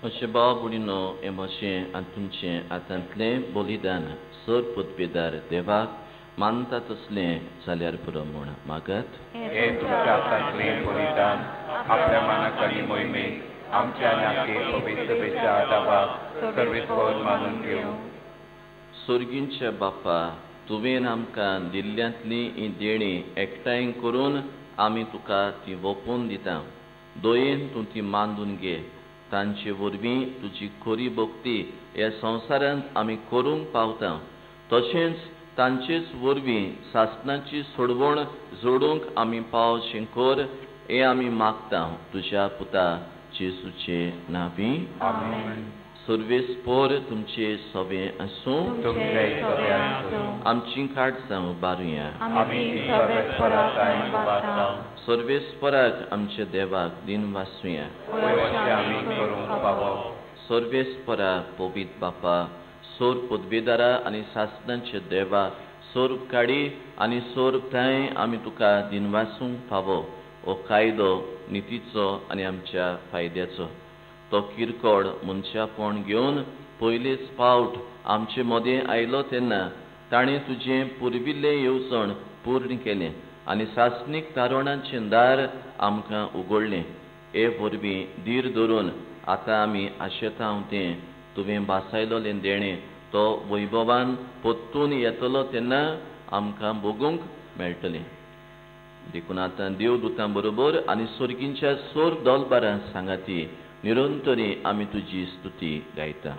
अशें भाव भयणीनो, हें म्हजें आनी तुमचें हातांतलें बलिदान सर पदवेदार देवाक मानता तसलें जाल्यार पुरो म्हूण मागत. हें तुमच्या हातांतलें बलिदान आपल्या मनाक आनी मोहिमेक आमच्या आनी पवित्र सभेच्या आदाबाक सर्वेस्पर मानून घेवं. सोर्गींच्या बापा, तुवें आमकां दिल्ल्यांतलीं हीं देणीं एकठांय करून आमी तुका ती ओंपून दिता. दयेन तूं ती मांदून घे. तांचे वरवीं तुजी खरी भक्ती ह्या संवसारांत आमी करूंक पावता. तशेंच तांचेच वरवीं सासणाची सोडवण जोडूंक आमी पावशें कर हें आमी मागता तुज्या पुता जेजूचे नांवी. सर्वेस्पर तुमचे सवे आसूं. आमची काळजां उबारुया. सर्वेस्पराक आमच्या देवाक दिन वासुया. सर्वेस्परा पवित बापा, सोर पदवेदारा आनी सासणाचे देवा, सोर काडी आनी सोर ठांय आमी तुका दिनवासूंक फावो. हो कायदो नितीचो आनी आमच्या फायद्याचो. तो किरकोळ मनशापण घेवन पयलेच फावट आमचे मदें आयलो तेन्ना ताणें तुजें पुर्विल्लें येवजण पूर्ण केलें आनी सासणीक तारणाचें दार आमकां उगडलें. हे वरवीं धीर धरून आतां आमी आशेता तें तुवें भासायलोलें देणें तो वैभवान परतून येतलो तेन्ना आमकां भोगूंक मेळटलें. देखून आतां देवदूतां बरोबर आनी सोर्गींच्या सोर दलबारां सांगाती निरंतरी आमी तुजी स्तुती गायता.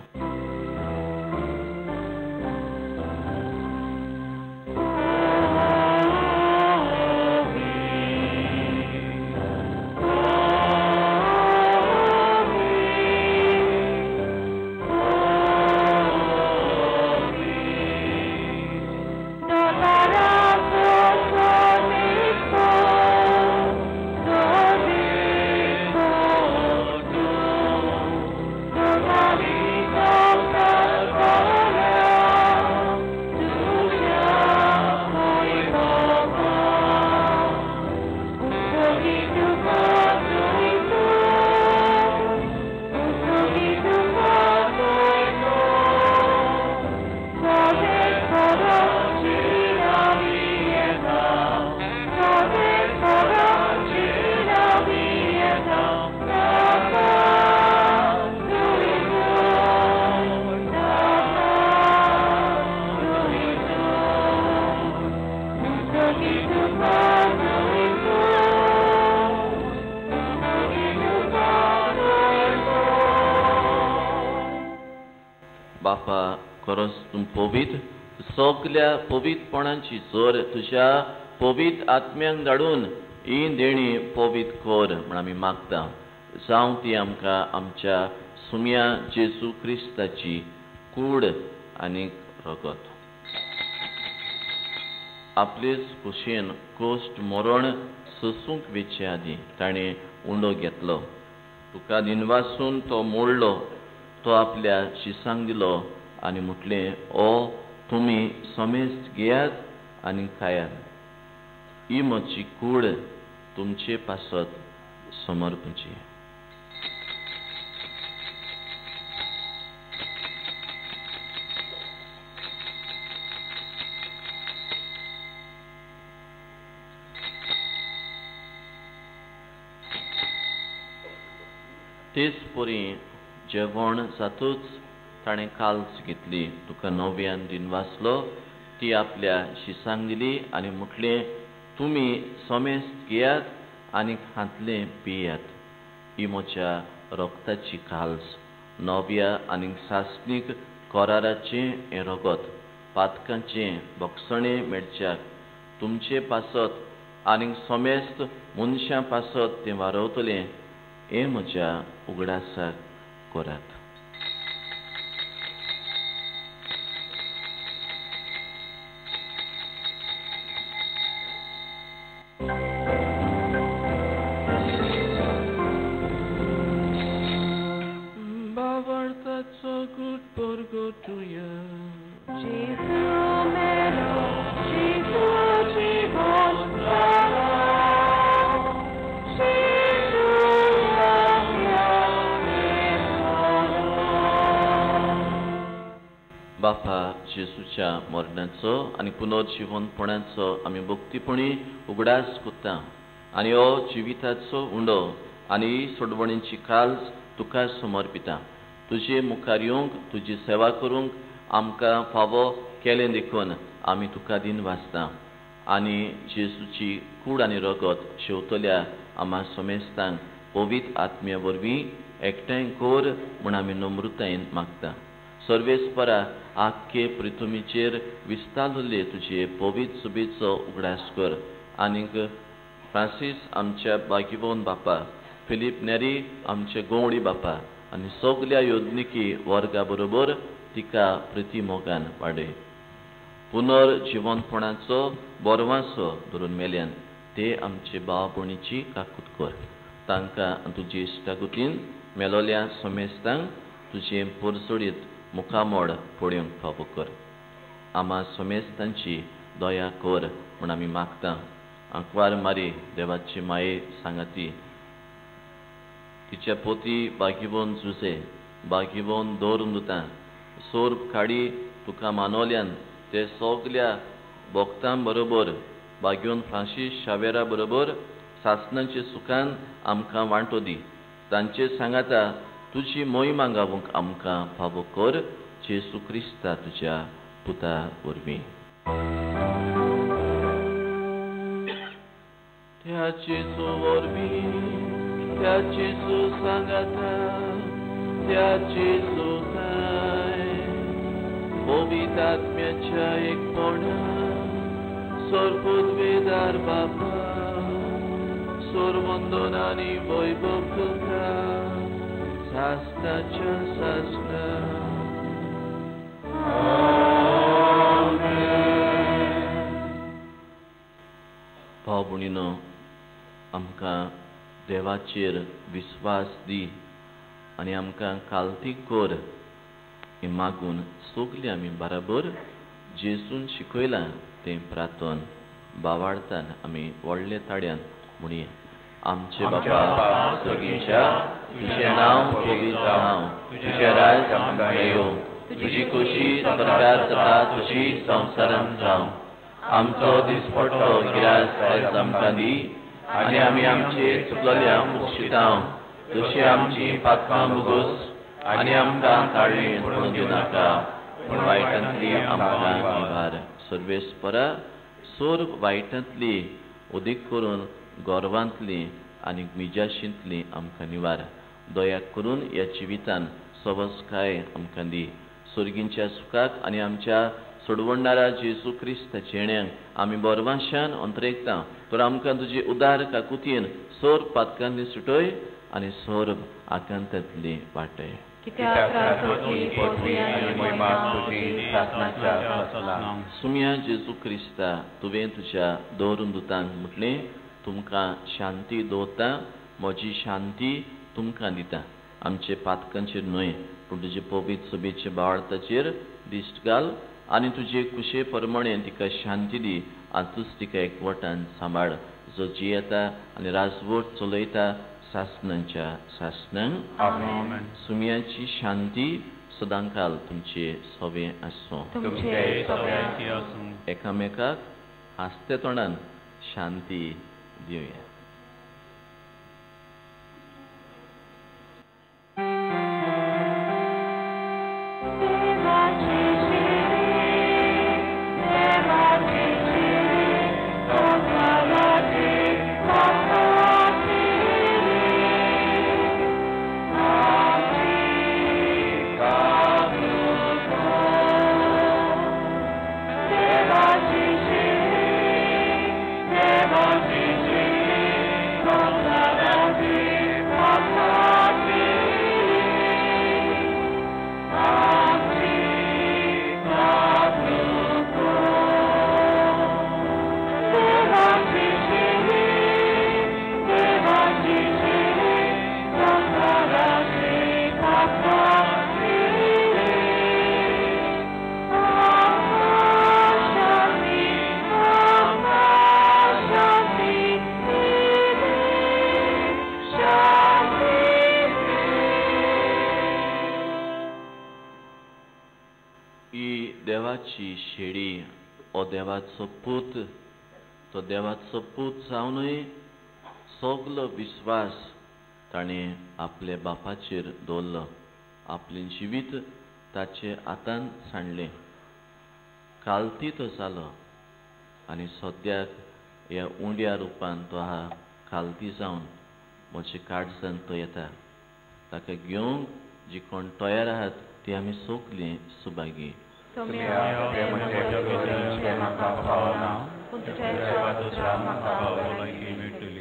बापा, खरोच तूं पवित्र, सगल्या पवित्रपणाची जोर तुज्या पवित्र आत्म्यांक धाडून ही देणी पवित्र कर म्हण आमी मागता. जावं ती आमकां आमच्या सुम्या जेजू क्रिस्ताची कूड आनी रगत. आपलेच खोशयेन कोश्ट मरण सोसूंक वेचे आदीं ताणें उंडो घेतलो. तुका दिनवासून तो मोडलो, तो आपल्या शिसांक दिलो आनी म्हटलें, ओ तुमी समेस्त घेयात आनी खायात. ही म्हजी कूड तुमचे पासत समर्पची. तेच परी जेवण जातूच ताणें काल्स घेतली, तुका नव्यान दिनवासलो, ती आपल्या शिसांक दिली आनी म्हटलें, तुमी समेस्त घेयात आनी हांतलें पियात. ही म्हज्या रगताची काल्स, नव्या आनी सासणीक कराराचें हें रगत, पातकांचें भोगसणें मेळच्याक तुमचे पासत आनी समेस्त मनशां पासत तें वारवतलें. हें म्हज्या उगडासाक करात. बावडताचो गुट परगटुया. बापा जेजूच्या मरणाचो आनी पुनर्जिवनपणाचो आमी भक्तीपणी उगडास करता आनी हो जिविताचो उंडो आनी सोडवणीची काल्स तुका समर्पिता. तुजे मुखार येवंक तुजी सेवा करूंक आमकां फावो केलें देखून आमी तुका दिनवासता आनी जेजूची कूड आनी रगत शेवतल्या आमा समेस्तांक पवित्र आत्म्या वरवीं एकठांय कर म्हूण आमी नम्रतायेन मागता. सर्वेस्परा आख्खे पृथ्वीचेर विस्तारले तुजे पवित्र सुबेचो उगडास कर आनीक फ्रांसीस आमच्या बागिबोन बापा, फिलीप नेरी आमचे गोवडी बापा आनी सगल्या योजनिकी वर्गा बरोबर तिका प्रतिमोगान वाडय. पुनर्जिवनपणाचो बरवासो धरून मेल्यान ते आमचे भाव भयणीची काकूत कर. तांकां तुजी इश्टागतीन मेलोल्या समेस्तांक तुजें पोरसोडीत मुखामोड पळोवंक फावो कर. आमा समेस्तांची दया कर म्हूण आमी मागता. आंकवार मारी देवाची माये सांगाती तिच्या पोती बागिबोन जुजे बागिबोन दवरून दिता सोर्प काडी तुका मानवल्यान ते सगल्या भक्तां बरोबर बागिवन फ्रांसीस शावेरा बरोबर सासणाचे सुखान आमकां वांटो दी. तांचे सांगाता तुजी मोहिमा गावूंक आमकां फावो कर जेजू क्रिस्ता तुज्या पुता वरवीं. त्या जेजू वरवीं, त्या जेजू सांगाता, त्या जेजू थांय पवित्र आत्म्याच्या एकपणान सोरपुदवेदार बापा सोरवंदन आनी वैभव तुका सासणाच्या सासणा. भाव भयणीनो, आमकां देवाचेर विस्वास दी आनी आमकां कालती कर हें मागून सगलीं आमी बराबर जेजून शिकयलां तें प्रार्थन बावाडतान आमी व्हडल्या ताळ्यान म्हणया. आमचे बापा स्वर्गीच्या, तुजें नांव पवित्र जावं, तुजें राज आमकां येवं, तुजी खोशी स्वर्गार जाता तशी संवसारांत जावं. आमचो दिसपट्टो गिरास आयज आमकां दी आनी आमी आमचे चुकलेल्यांक बक्षितांव तशी आमची पातकां भोगोस आनी आमकां ताळयेन पडून दिवनाका पूण वायटांतली आमकां निवार. सर्वेस्परा सोर्व वायटांतली अदीक करून गोरवांतली आनी मिजाशींतली आमकां निवार. दया करून ह्या जिवितान सवसकाय आमकां दी. स्वर्गींच्या सुखाक आनी आमच्या सोडवणारा जेजू क्रिस्ताच्या येण्याक आमी बरवाशान अंतरेकता. तर आमकां तुजी उदार काकुतीन सोर पातकांनी सुटय आनी सोर्व आकांतांतली वाटय. सुम्या जेजू क्रिस्ता, तुवें तुज्या दवरून दुतांक म्हटलें, तुमकां शांती दवरता, म्हजी शांती तुमकां दिता. आमचे पातकांचेर न्हय पूण तुजे पवित्र सभेचे बावळताचेर दिश्ट घाल आनी तुजे कुशे प्रमाणे तिका शांती दी आनी तूच तिका एकवटान सांबाळ, जो जियेता आनी राजवट चलयता सासणांच्या सासणांक. सुम्याची शांती सदांकाल तुमचे सवे आसूं. एकामेकाक हांसते तोंडान शांती दिवया. देवाची शिरी, देवाची शिरी. ही देवाची शेळी, हो देवाचो पूत. तो देवाचो पूत जावनूय सगलो विस्वास ताणें आपल्या बापाचेर दवरलो, आपलें जिवीत ताचे हातान सांडलें. कालती तो जालो आनी सद्याक ह्या उंड्या रुपान तो आहा. कालती जावन म्हजे काळजान तो येता. ताका घेवंक जी कोण तयार आहात ती आमी सगलीं सुभागी. तुमी आपले म्हजे म्हाका पावना, पूण तुज्या एका उतरान म्हाका भलायकी मेळटली.